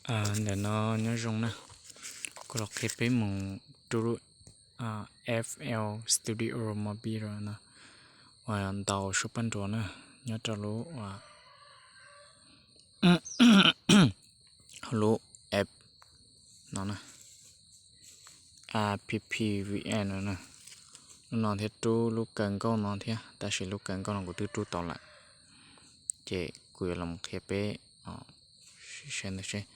Ntawm no nyob zoo na, kuv los qhia peb mus rub FL Studio Mobile no uas ntaus suab paj nruas na, nyob rau lub, lub app no na, appvn no na. Lub no thiab rub lub kaw nkauj no thiab, tab sis lub kaw nkauj no kuv twb rub tau lawm. Ces kuv yuav los qhia peb, saib ntawd seb.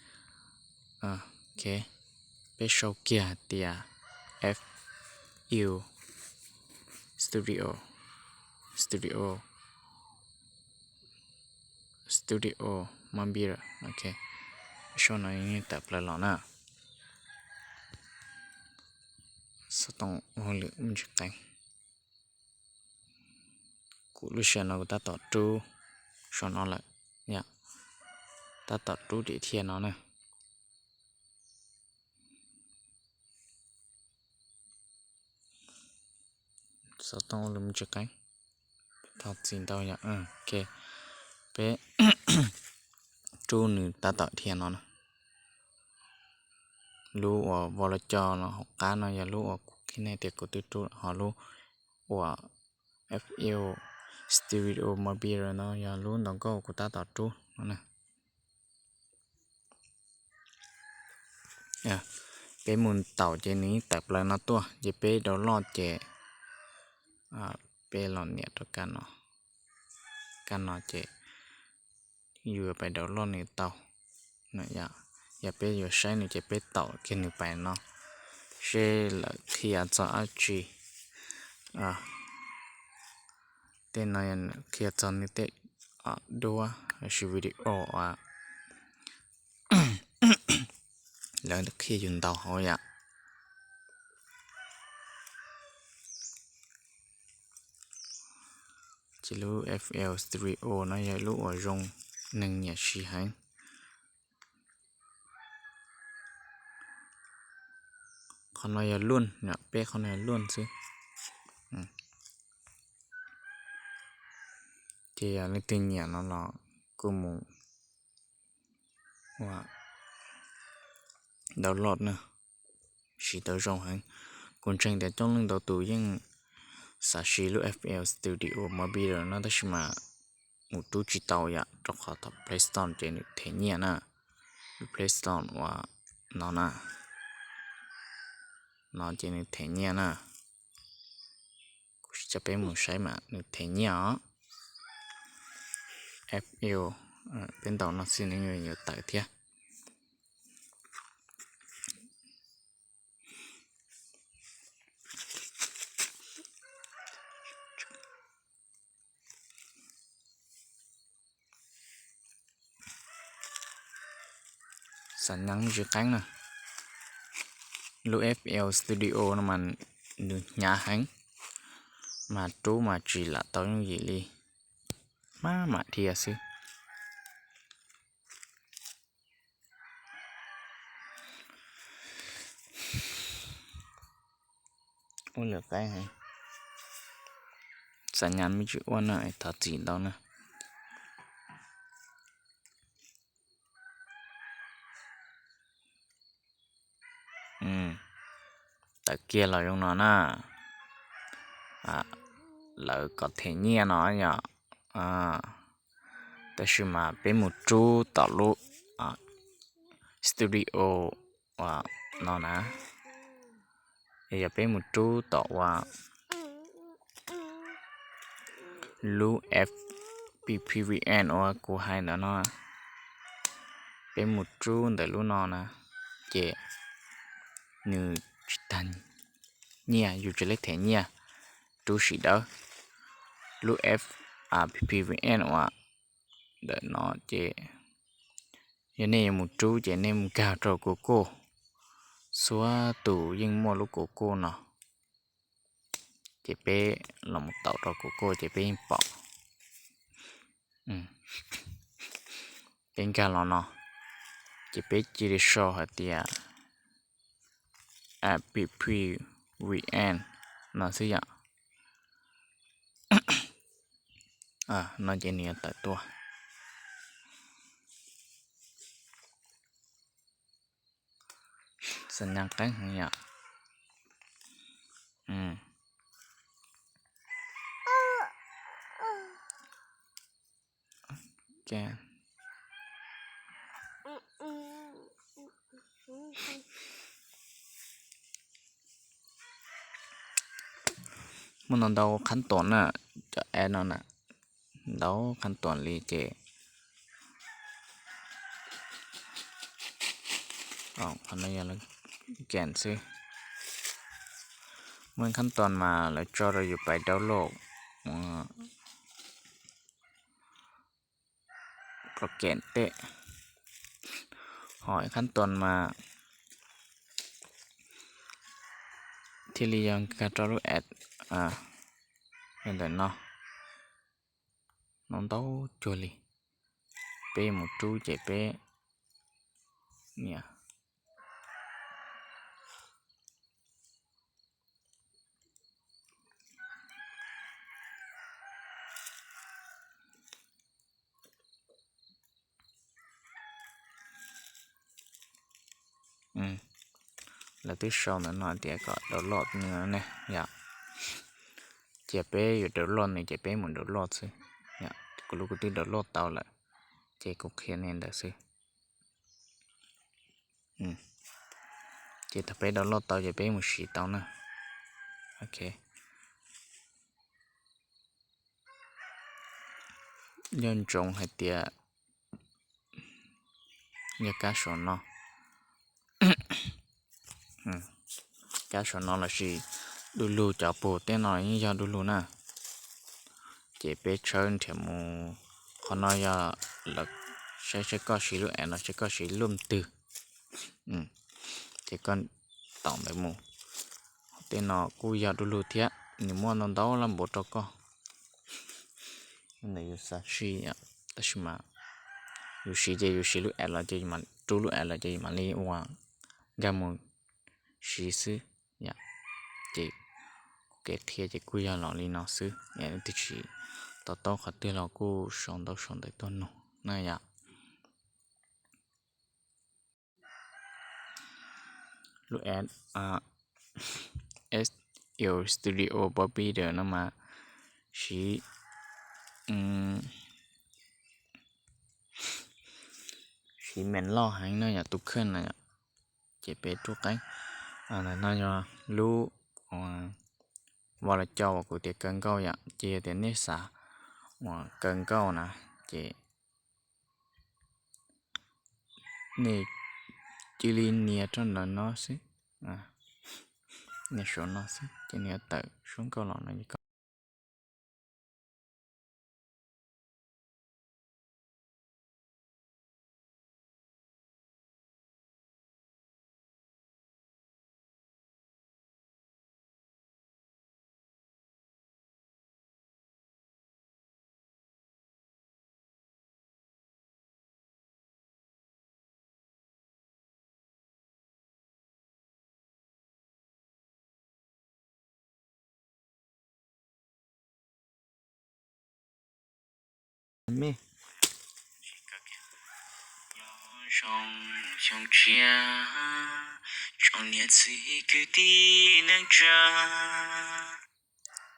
Ok, peb sau kiag tias FL Studio, Studio, Studio Mobile. Ok, sau no yeej tawm plaws los na. Xov tooj ua hauj lwm me ntsis qeeb. Kuv lub sij hawm no kuv tab tom rub saum no lawm, yom, tab tom rub dim thiaj no na. Xov tooj ua lwm me ntsis qeeb, thov txim ntau yom. Ok, peb rub nws tab tom thiaj no na. Lub uas vo lo co no hauv qab no yog lub uas kuv qhia nej tias kuv twb rub, ho lub uas FL Studio Mobile no yog lub ntaus nkauj kuv tab tom rub no na. Peb mus ntaus ces nws yeej tawm plaws no tuaj, ces peb download ces peb los nias rau kab no, kab no ces yus pais download nws tau. Yog peb yuav saib nws ces peb taum kiag nws pais no, seb lawv qhia txog dab tsi. Tej no qhia txog nws tej duab lossis video uas lawv qhia yus ntaus hauv yom. Ces lub FL Studio no yog lub uas zoo neeg nyiam siv heev. Qhov no yog luj, peb qhov no yog luj xwb. Ces yog leej twg nyiam no los kuj mus ua download na, siv tau zoo heev. Kuv ntseeg tias coob leej ntau tus yeej xav siv lub FL Studio Mobile no tab sis mas mus rub tsis tau yom, rau qhov thaum Play Store ces nws them nyiaj na. Lub Play Store uas no na, no ces nws them nyiaj na. Kuv sim coj peb mus saib mas nws them nyiaj os. FL, peb ntaus no xwb nws yuav tawm thiab. Xav nyas tsis qeeb na. Lub FL Studio no mas nws hnyav heev, mas rub mas tsis lam tau yooj yim li, maj mam dhia xwb. Ua lwm qeeb heev, xav nyas me ntsis ua na, thov txim ntau na. Tawm kiag los zoo no na. Lawv kom them nyiaj no yom. Tab sis mas peb mus rub tom lub studio uas no na, yog peb mus rub tom uas lub FPPVN uas kuv hais ntawd no, peb mus rub ntawm lub no na, ces nws tsis tag nyiaj, yus tsis lej them nyiaj, rub sim dawb. Lub FPPVN uas ntawm no ces yog nej yuav mus rub ces nej mus nkag rau Google, txhua tus yeej muaj lub Google no, ces peb los mus taum rau Google ces peb yeej pom. Peb nkag los no, ces peb cia li sau hais tias FPPVN no xwb yom. No ces nws yuav tawm tuaj. Xam nyas qeeb heev yom. Muaj ntau ntau qhab tuam na, cov app no na, ntau qhab tuam li ces qhov no yog lawv kem xwb. Muaj qhab tuam mas lawv tso rau yus pais download kom kem tej. Ho qhab tuam mas thiaj li yog nkag rau lub app ntawm no. No ntau cuag li. Peb mus rub ces peb nias. Lawv twb sau ntawm no tias kom download no ne yom. Cia peb yuav download nws ces peb mus download xwb. Kuv lub kuv twb download tau lawm, ces kuv qhia nej ntawd xwb. Ces thaum peb download tau ces peb mus siv tau na. Ok. Nco ntsoov hais tias yog kab saum no, kab saum no lossis du lug, cov pug tej no yeej yog du lug na. Ces peb tshawb nrhiav mus, qhov no yog lawv saib saib koj siv lub app no saib koj siv lub twg, ces koj taum ntawd mus. Tej no kuj yog du lug thiab, nws muaj ntau ntau laj npaum rau koj. Ntawd yus xav sij, tab sis mas yus siv ces yus siv lub app los ces yus mam rub lub app los ces yus mam li ua nkag mus siv xwb. Ces kuv kev qhia ces kuj yog los li no xwb, yog leej twg tsis to taub qhov twg los kuj sau ntawv sau ntawv tuaj nug na yom. Lub app Studio Copy no mas siv, siv meem loj heev no yom, tus kheej no yom. Ces peb rub qeeb. No yog lub ua los coj uas kuv tias kaw nkauj yom, ces yog tias nej xav uas kaw nkauj na, ces nej cia li nias rau ntawm no xwb, nias saum no xwb ces nws yuav tawm suab nkauj los no.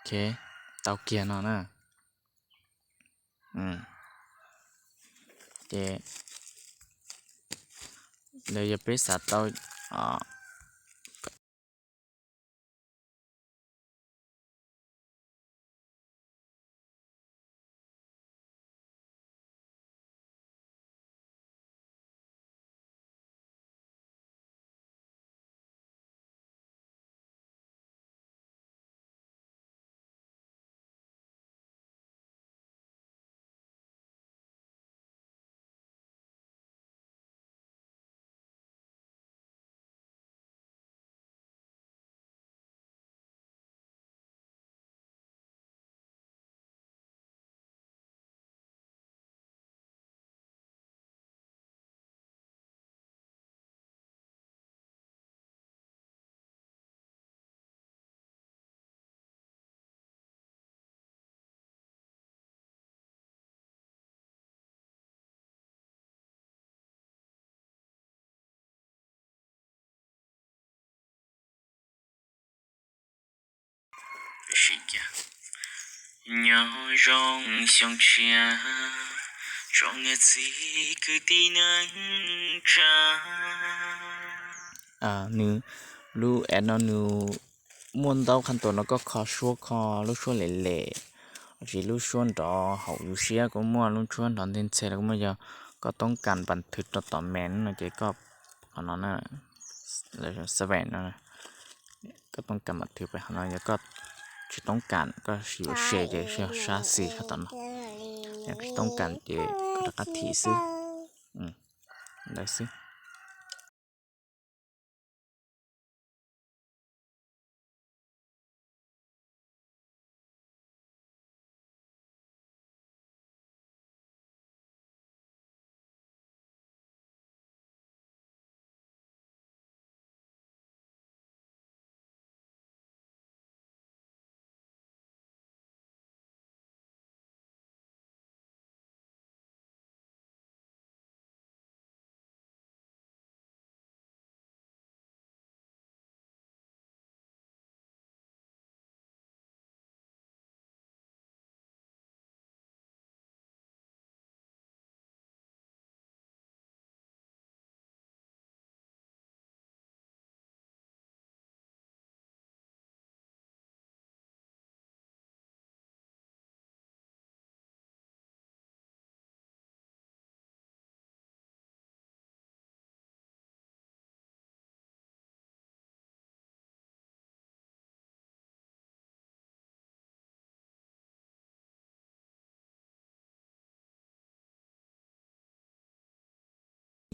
Ok, tau kiag no na. Ces yog peb xav tau Nyob zoo xyoo tshiab, tsoom niam txiv kwv tij neej tsa. Nws, lub app no nws muaj ntau qhov tus no, koj kho suab, kho lub suab lem lem, tsis lub suab nrov haum yus siab, kuj muaj lub suab nrov nthe nthe los kuj muaj. Yog koj toob kas npas thwv rau tom me no ces koj, qhov no, seven no, koj toob kas npas thwv pem qhov no. Yog koj tsis toob kas, koj yuav se ces yog sab xis sab tom no. Yog koj tsis toob kas ces koj rov qab thim xwb. Ntawd xwb.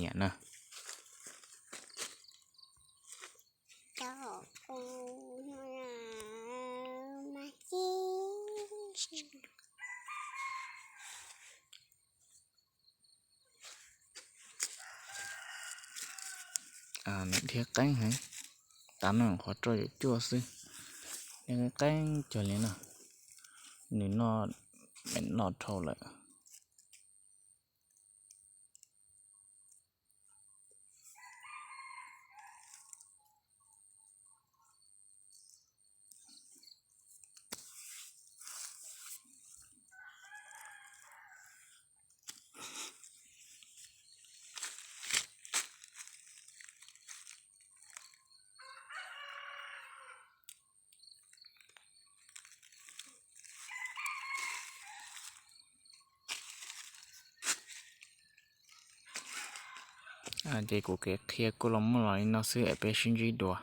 Nyiam na. Nws dhia qeeb heev, tav no qhov rau yam cuaj xwb, dhia qeeb cuag li no. Nws noj, noj dhau lawm. Ces kuv kev qhia kuj los muaj los li no xwb es peb sib ntsib dua.